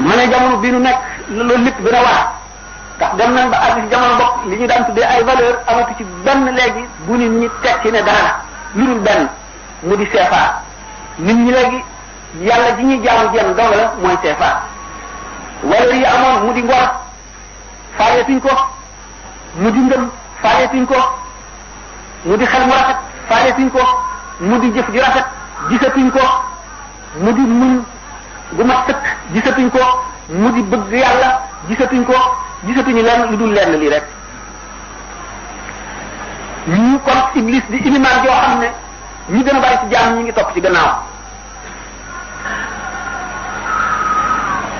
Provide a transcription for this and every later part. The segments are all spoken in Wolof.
mu ne jamono bii nu nekk loolu lépp gën a waar ndax dem nañ ba àgg ci jamono bopp li ñu daan tuddee ay valeur amatu ci benn léegi bu nit ñi teg ci ne dara la lu dul benn mu di CFA nit ñi léegi yàlla ji ñuy jaamu jenn dong la mooy CFA valeur yi amoon mu di ngor faayetuñ ko mu di ngëm faayetuñ ko mu di xel mu rafet faayetuñ ko mu di jëf ju rafet gisatuñ ko mu di muñ gu mat sëkk gisatuñ ko mu di bëgg yàlla gisatuñ ko gisatuñu lenn lu dul lenn lii rek ñu kon iblis di ilimaan joo xam ne ñi gën a bari ci jaam ñi ngi topp ci gannaaw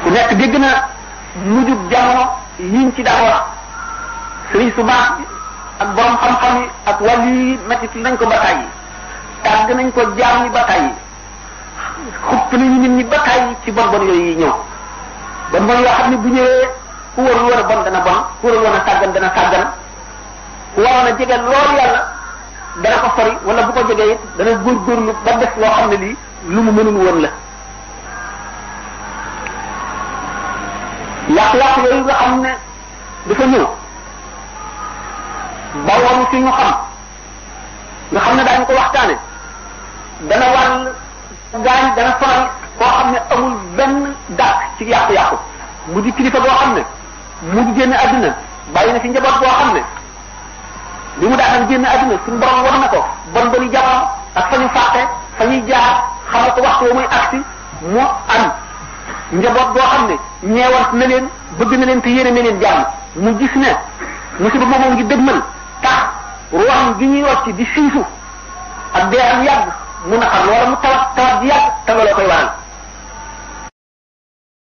ku nekk dégg na mujjub jamono yiñ ci daan wax sëriñ su baax bi ak borom xam-xam yi ak wàllu yi mettit nañ ko bataay yi tàgg nañ ko jaam ñi bataay yi xupp nañu nit ñi bataay yi ci bon bon yooyu yi ñëw bon bon yoo xam ne bu ñëwee ku warul war a bon dana bon ku warul woon a sàggan dana sàggan ku waroon a jege loolu yàlla dana ko sori wala bu ko jegee it dana góorgóorlu ba def loo xam ne lii lu mu mënul woon la yàq-yàq yooyu nga xam ne dafa ñëw ba woon ci ñu xam nga xam ne daañu ko waxtaane dana wàll gaañ dana sonal koo xam ne amul benn dàq ci yàqu-yàqu mu di kilifa boo xam ne mu di génn àdduna bàyyi na fi njaboot boo xam ne li mu daataan génn àdduna suñu borom war na ko bon boni jamono ak fa ñu fàqe fa ñuy jaar xamal ko waxtu wa muy agsi mu am njaboot boo xam ne ñeewant na leen bëgg na leen te yéene na leen jàmm mu gis ne musiba moomu ngi dëgmal tax ruwaam gi ñuy wàcc di siisu ak dee am yàgg mu naqar wala mu tawat ji yàgg te looloo koy waral